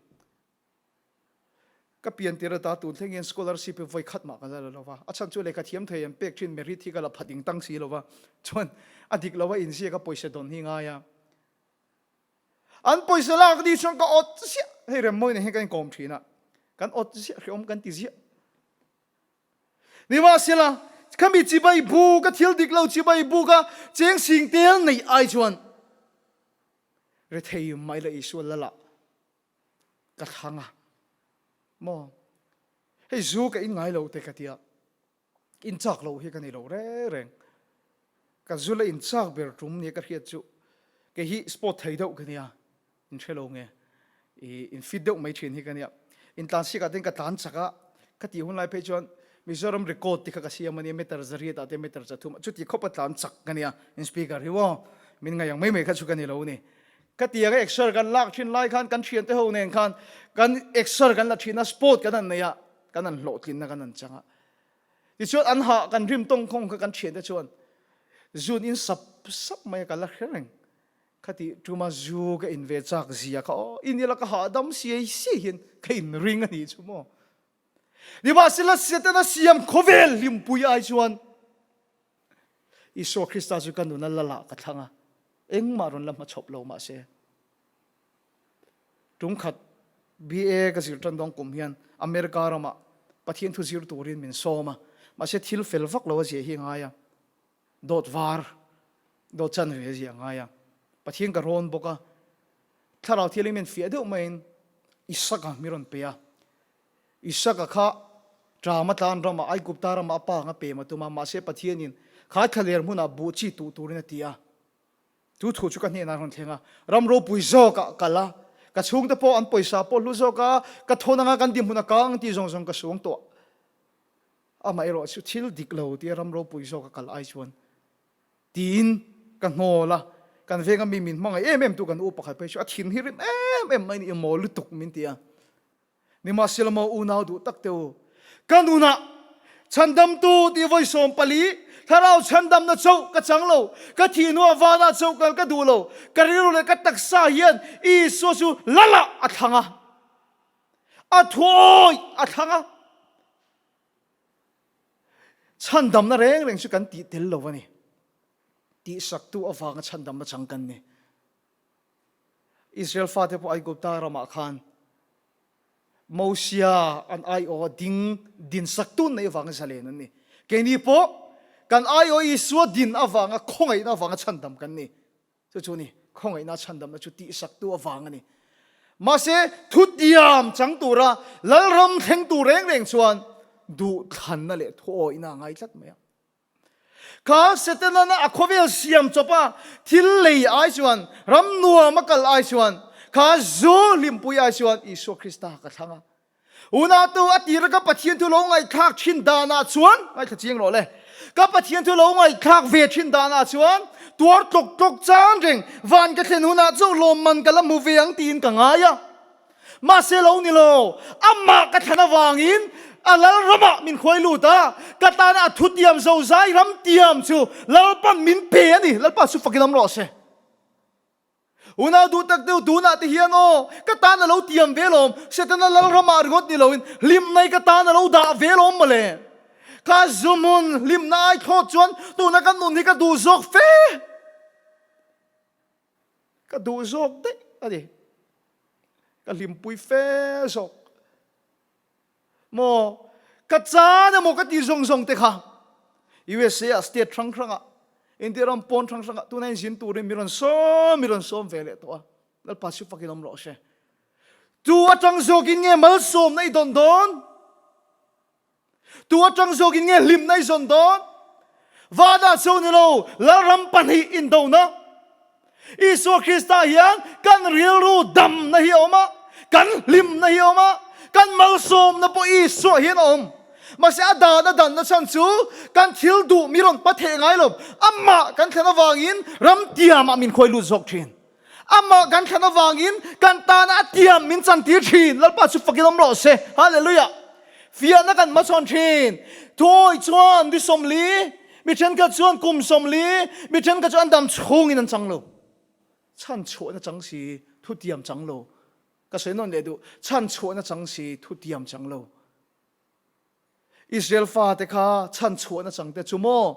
Ka pian tir ata tun thleng hian scholarship hi vawi khat mah ka la la lo va, a chhan chu lehkha thiam thei an pek thin merit hi ka la phat ing tang si lo va, chuan a dik lo a inziak a pawisa dawn hi ngai a. An pawisa lak ni chuan ka awt ziah, hei Remmawi nen hian kan inkawm thin a, kan awt ziah, hrehawm kan ti ziah. Nimahsela, khami chibai buk a thil dik lo chibai buk a cheng sing tel neih ai chuan rethei mai la Isua lala ka thlang a maw hei zu ka in ngai lo te ka tia. In chak loh hi ka ni lo reng reng. Ka zul a in chak ber tum nia ka hriat chu kei hi sport thei deuh ka nia, in hre lo nge i in fit deuh mai thin hi ka nia. In tlan sik ah ten ka tlan chak a, ka tih hun lai phei chuan Mizoram record te kha ka siam a nia, meter zariat ah te meter zathum ah chuti khawp a tlan chak ka nia, in speaker hi aw min ngaih ang mai mai kha chu ka ni lo a ni. Ka tiang a exer kan lak thin lai khan kan thiante ho nen khan kan exer kan la thin a, sport kan han nei a, kan han hlawhtlinna kan han chang a. Tichuan an hah kan rim tawng khawng kha kan thiante chuan zun in sap sap mai a ka la hre reng. Khati tuma zu ka in ve chak zia kha aw in ila ka hahdam siai siai hian ka in ring a nih chu maw. Nimahsela Setana siam khawvel hlimpui ai chuan Isua Krista chu ka nuna lala ka thlang a, engmah rawn la hmachhawp lo mahse. Tumkhat BA ka zir tan dawng kum hian America ramah Pathian thu zir turin min sawm a, mahse thil fel vak lo a zia hi a ngai a. Dawt var, dawt chanve a zia ngai a. Pathian ka rawn bawk a, Thlarau Thianghlim hian fiah deuh maiin Isaka mi rawn pe a. Isaka kha Ṭama tlan ramah, Aigupta ramah a pa anga pem a tum a, mahse Pathianin kha thlaler hmunah buh chi tuh turin a ti a. Chu thu chu ka hnenah a rawn thleng a, ram ropui zawkah kal a, ka chhungte pawh an pawisa pawh hlu zawk a, ka thawn anga kan dinhmun a kang tih zawng zawng ka suang tawh. Amaherawh chu thil dik lo tia ram ropui zawk a kal ai chuan tiin ka hnawl a, kan venga mi min hmangaih em em tu kan u pakhat phei chu a thin hi rim em em mai ni, i mawl lutuk min ti a. Nimahsela maw unau duh tak te u, ka nunah chhandamtu tih vawi 14 thlarau chhandamna chauh ka chang lo, ka thih hnuah vanah chauh kal ka duh lo, ka rilru leh ka taksa hian Isua chu lalah a thlang a, a thuawi a thlang a. Chhandamna reng reng chu kan tih tel lo a ni. Tihsaktu avanga chhandamna chang kan ni. Israel fate pawh Aigupta ramah khan Mosia an aiawha ding dinsaktu neih avanga zalen an ni. Keini pawh kan aiawh Isua din avanga khawngaihna avanga chhandam kan ni. Chu chu ni, khawngaihna chhandamna chu tihsaktu avang a ni. Mahse, thutiam chang tura Lalram thlengtu reng reng chuan duhthlanna leh thuawihna a ngai tlat mai a. Kha Setana'n a khawvel siam chawp a thil lei ai chuan, ram nuam a kal ai chuan, kha zu hlimpui ai chuan Isua Krista ka thlang a. Unautu a tira ka Pathian thu lo ngaihthlak thin danah chuan, ngaithla chiang rawh le, ka Pathian thu lo ngaihthlak ve thin danah chuan tuar tlawk tlawk chan reng van ka thlen hunah chauh lawmman ka la hmu ve ang tiin ka ngai a. Mahse lo ni lo, amah ka thlan avangin a Lalramah min khuai lut a, ka tana a thutiam zozai ramtiam chu Lalpan min pe a ni. Lalpa chu fakin awm rawh se. Unau duh tak deuh tunah te hian aw, ka tan a lo tiam ve lawm, Setana Lalramah ringawt ni loin hlimna hi ka tan a lo dah ve lawm mawle. Ka zuhmun hlimna ai thlawt chuan tuna ka nun hi ka duh zawk fe. Ka duh zawk daih a ni. Ka hlimpui fe zawk. Maw, ka chan emaw ka tih zawng zawng te kha USA ah state hrang hrang ah India ram pawn hrang hrang ah tuna in zin turin mi rawn sawm mi rawn sawm ve leh tawh a. Lalpa chu fakin awm rawh se. Tu atang zawkin nge malsawmna i dawn dawn? Tu atang zawkin nge hlimna i zawn dawn? Vanah chu ni lo, Lalram pahnih indona. Isua Krista hian kan rilru damna hi a awm a, kan hlimna hi a awm a, kan malsawmna pawh Isua hian a awm. Mahse a dan a danna chhan chu kan thil duh mi rawn pa theh ngai lo, amah kan thlen avangin ram tiamah min khuai lut zawk thin. Amah kan thlan avangin kan tana a tiam min chantir thin. Lalpa chu fakin awm rawh se. Hallelujah! Fiahna kan hmachhawn thin. Thuawi chuan mi 40, mi thenkhat chuan kum 40, mi thenkhat chu an dam chhungin an chang lo. Chhan chhuahna chang si, thu tiam chang lo. Ka sawi nawn leh duh. Chhan chhuahna chang si, thu tiam chang lo. Israel fate kha chhan chhuahna chang te chu maw?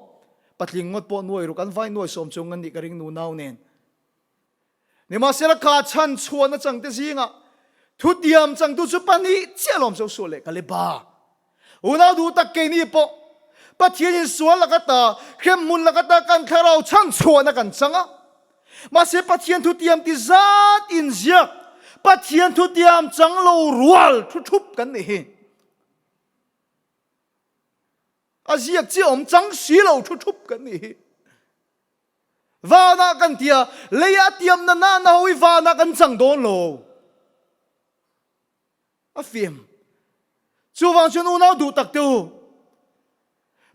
Patling ngawt pawh nuai ruk an vai nuai sawm chung an nih ka ring nunau nen. Nimahsela kha chhan chhuahna chang te zingah thutiam changtu chu pahnih chiah lawm Joshua leh Kaleba. Unau duh tak keini pawh Pathianin sual laka ta, hremhmun laka ta kan thlarau chhan chhuahna kan chang a. Mahse Pathian thutiam ti zat inziak Pathian thutiam chang lo rual thu thup kan nih hi. A ziak chi awm chang si lo thu thup kan nih hi. Vanah kan tia, leiah tiam na na na ho hi vanah kan chang dawn lo. A fim. Chuvang chuan unau duh tak te u,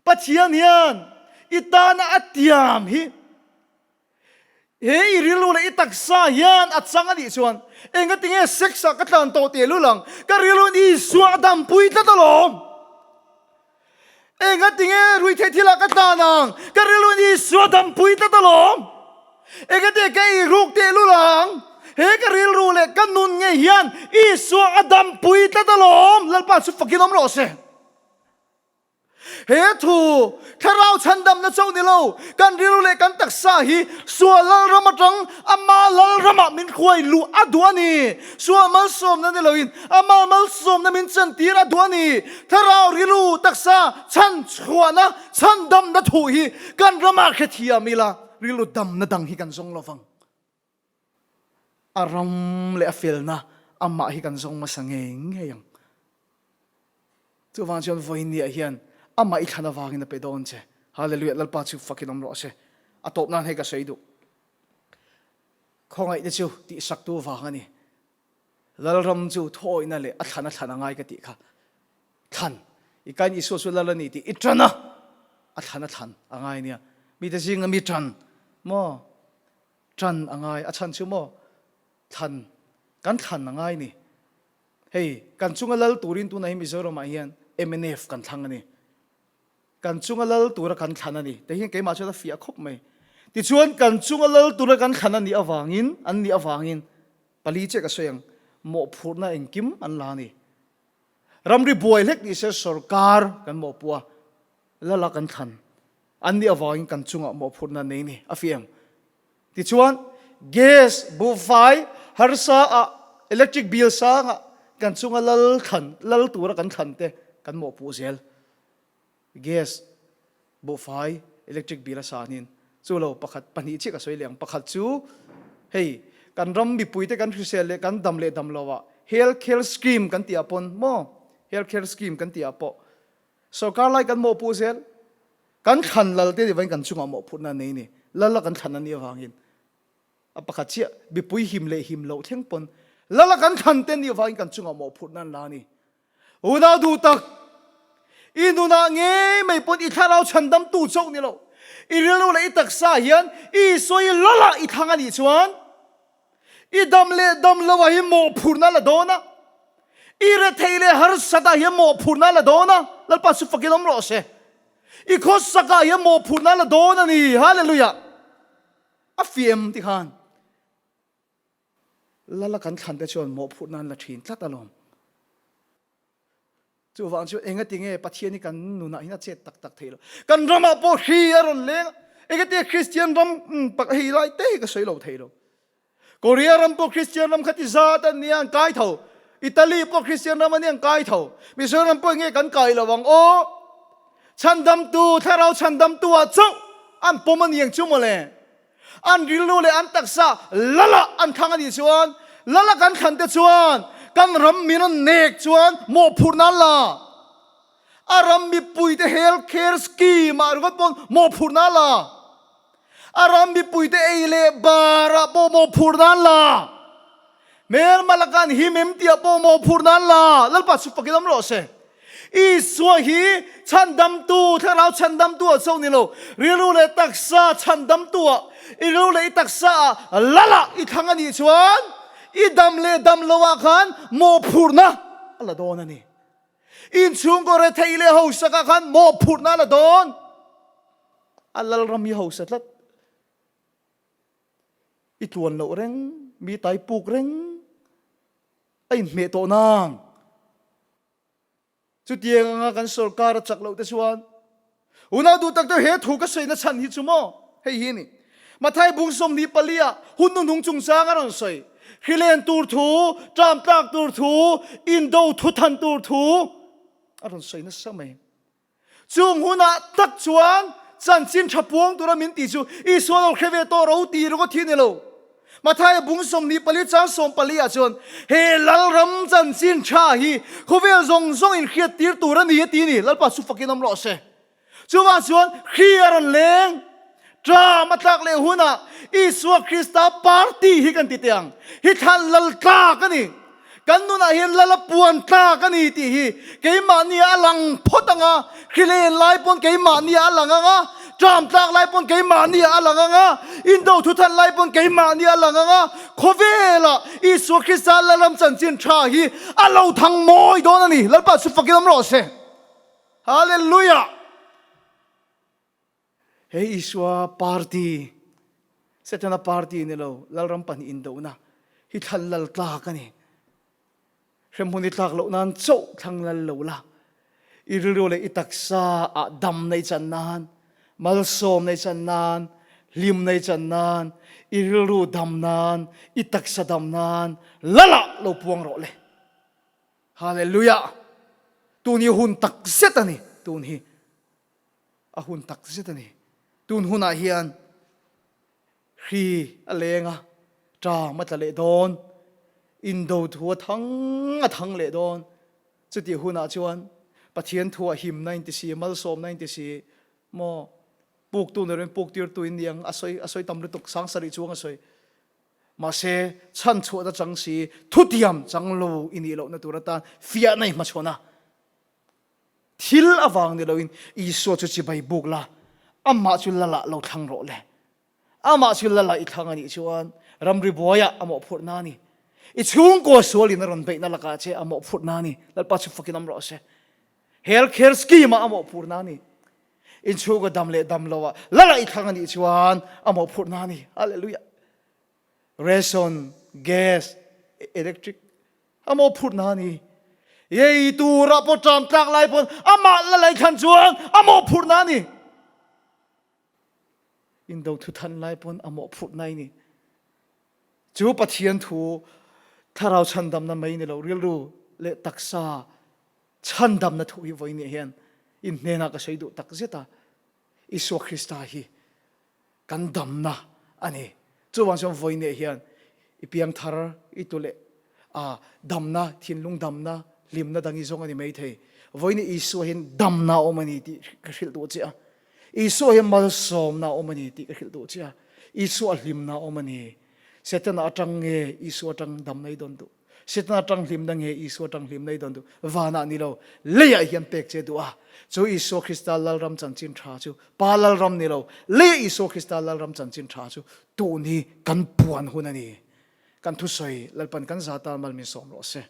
Pathian hian i tana a tiam hi he i rilru leh i taksa hian a chang a nih chuan engatinge sex ah ka tlan tawh teh lul ang, ka rilru in Isua a dampui tlat alawm. Engatinge ruihtheih thil ah ka tlan ang, ka rilru in Isua a dampui tlat alawm. Engati ka ei ruk teh lul ang? He ka rilru leh ka nun ngei hian Isua a dampui tlat alawm. Lalpa chu fakin awm rawh se. He thu, thlarau chhandamna chauh ni lo, kan rilru leh kan taksa hi sual lalram atang ama lalramah min hruai luh a duh a ni. Sual malsawmna ni loin ama malsawmna min chantir a duh a ni. Thlarau rilru taksa chhan chhuahna, chhandamna thu hi kan ramah hrethiam ila, rilru damna dang hi kan zawng lovang. A ram leh a felna amah hi kan zawng hmasa ngei ngei ang. Chuvang chuan vawiinniah hian amah i thlan avangin a pe dawn che. Hallelujah, Lalpa chu fakin awm rawh se. A tawp nan hei ka sawi duh. Khawngaihna chu tihsaktu vang a ni. Lalram chu thuawihna leh a thlan a thlan a ngai ka tih kha. Thlan. I kain Isua chu Lal a ni tih i tan a, a thlan a thlan a ngai nia. Mite zinga mi tan maw? Ṭan a ngai, a chhan chu maw thlan kan thlan a ngai ni. Hei, kan chunga lal turin tunah hi Mizoramah hian mnf kan thlang a ni. Kan chunga lal tura kan thlan a ni. Teh hian keimah chuan a fiah khawp mai. Tichuan, kan chunga lal tura kan thlan a nih avangin, an nih avangin pali chiah ka sawi ang, mawhphurhna engkim an la a ni. Ramri buai hlek ni se sorkar kan mawhpuh a, lala kan thlan An nih avangin kan chungah mawhphurhna nei ni a fiam. Tichuan, gas, buhfai, harsa ah, electric bill sang ah kan chunga lal thlan, lal tura kan thlan te kan mawhpuh zel. Gas, buhfai, electric bill a sanin chu lo pakhat, pahnih chiah ka sawi leh ang. Pakhat chu hei kan ram mipui te kan hrisel leh kan dam leh dam lo ah health care scheme kan tih ah pawn maw health care scheme kan tih ah pawh Sorkar lai kan mawhpuh zel. Kan thlan lal te nih kan chungah mawhphurhna an nei ni. Lal a kan thlan a nih avangin a pakhat chiah mipui him leh him loh thleng pawn lal a kan thlan te nih avangin kan chungah mawhphurhna an la a ni. Unau duh tak, i nunah ngei mai pawn i thlarau chhandamtu chauh ni lo, i rilru leh i taksa hian Isua i lalah i thlang a nih chuan I dam leh dam lo ah hian mawhphurhna la dawn a, i rethei leh harsat ah hian mawhphurhna la dawn a, Lalpa chu fakin awm rawh se. I khawsak ah hian mawhphurhna la dawn a ni, Hallelujah. A fiam ti khan Lala kan thlan te chuan mawhphurhna an la thin tlat alawm. Chuvang chu engati nge Pathian hi kan nunah hian a chet tak tak thei lo. Kan ramah pawh hri a rawn leng a, engati Kristian ram pak hei lai te hi ka sawi lo thei lo. Korea ram pawh Kristian ram kha ti zat an nia an kai tho. Italy pawh Kristian ram a nia an kai tho. Mizoram pawh enge kan kai lo ang aw. Chhandamtu, thlarau chhandamtu ah chauh an pawm a ni ang chu mawle. An rilru leh an taksa lala an thlang a nih chuan, lala kan thlan te chuan kan ram min rawn nek chuan mawhphurhna an la. A ram mipuite health care scheme ah ringawt pawn mawhphurhna a la. A ram mipuite ei leh bar ah pawh mawhphurhna an la. Hmelma laka an him em tih ah pawh mawhphurhna an la. Lalpa chu fakin awm rawh se. Isua hi chhandamtu, thlarau chhandamtu ah chauh ni lo, rilru leh taksa chhandamtu ah, i rilru leh i taksa ah lal ah i thlang a nih chuan i dam leh dam lo ah khan mawhphurhna a la dawn a ni. Inchhungkaw retheih leh hausak ah khan mawhphurhna a la dawn. A lalram hi hausa tlat. I tluan loh reng, mi tai puk reng. A inhmeh tawh nang. Chutiang anga kan sorkar a chak loh te chuan unau duh tak deuh he thu ka sawi na chhan hi chu maw hei hi ni. Mathai bung 24 ah hun hnuhnung chungchang a rawn sawi. Hrilen tur thu, ṭam tlak tur thu, indo thu than tur thu a rawn sawi nasa mai. Chung hunah tak chuan chanchin tha puang tura min tih chu Isua lo hre ve tawh ro tih ringawt hi a ni lo. Mathaia bung 24 chang 14 ah chuan he Lalram chanchin tha hi khawvel zawng zawng inhriat tir tur a ni a ti a ni. Lalpa chu fakin awm rawh se. Chuvang chuan hri a rawn leng. Ṭam a tlak leh hunah Isua Krista party hi kan ti teh ang. Hi thlan lal tlak a ni. Kan nunah hian lal a puan tlak a ni tih hi keimahni a lang phawt ang a, hrilen lai pawn keimahni a lang ang a, ṭam tlak lai pawn keimahni a lang ang a, indo thuthan lai pawn keimahni a lang ang a, khawvelah Isua Krista Lalram chanchin ṭha hi a lo thang mawi dawn a ni. Lalpa chu fakin awm rawh se. Hallelujah! He Isua party. Setana party ni lo, Lalram pahnih indohna hi thlan lal tlak a ni. Hremhmun i tlak loh nan chauh thlang lal lo la, i rilru leh i taksa ah dam nei chan nan, malsawm nei chan nan, hlim nei chan nan, i rilru dam nan, i taksa dam nan lal ah lo puang rawh le. Hallelujah! Tun hi hun tak zet a ni, tun hi a hun tak zet a ni. Tun hunah hian hri a leng a, ṭam a tla leh dawn, indo thu a thang a thang leh dawn. Chutih hunah chuan Pathian thuah himna in ti si, malsawmna in ti si, maw puktu ni loin puktirtu in ni ang, a sawi a sawi tam lutuk, 7000 chuang a sawi. Mahse, chhanchhuahna chang si, thutiam chang lo i nih lohna tur atan fiahna i hmachhawn a. Thil avang ni loin Isua chu chibai buk la, amah chu lalah lo thlang rawh le. Amah chu lalah i thlang a nih chuan ramri buaiah a mawhphurhna a ni. I chhungkaw sualin a rawn beihna lakah che a mawhphurhna a ni. Lalpa chu fakin awm rawh se. Health care scheme-ah a mawhphurhna a ni. In chhungkaw dam leh dam loah lalah i thlang a nih chuan a mawhphurhna a ni. Hallelujah. Ration, gas, electric a mawhphurhna a ni. Ei turah pawh ṭam tlak lai pawn amah la lei thlan chuan a mawhphurhna a ni. Indo thu than lai pawn a mawhphurhna a ni. Chu Pathian thu thlarau chhandamna mai ni lo rilru leh taksa chhandamna thu hi vawiin hian in hnenah ka sawi duh tak zet a. Isua Krista hi kan damna a ni. Chuvang chuan vawiineh hian i piang thar i tu leh a damna, thinlung damna, hlimna dang i zawng a ni mai thei. Vawiineh Isua hian damna a awm a ni tih ka hrilh duh che a. Isua hian malsawmna a awm a ni tih ka hrilh duh che a. Isua hlimna a awm a ni. Setana atang nge Isua atang damna i dawn duh? Setana tang hlimna nge Isua tang hlimna i dawn duh? Vanah ni lo, leiah hian pek che duh a. Chu Isua Krista Lalram chanchin tha chu Pa Lalram ni lo, leiah Isua Krista Lalram chanchin tha chu tun hi kan puan hun a ni. Kan thusawi Lalpan kan za tan mal min sawm rawh se.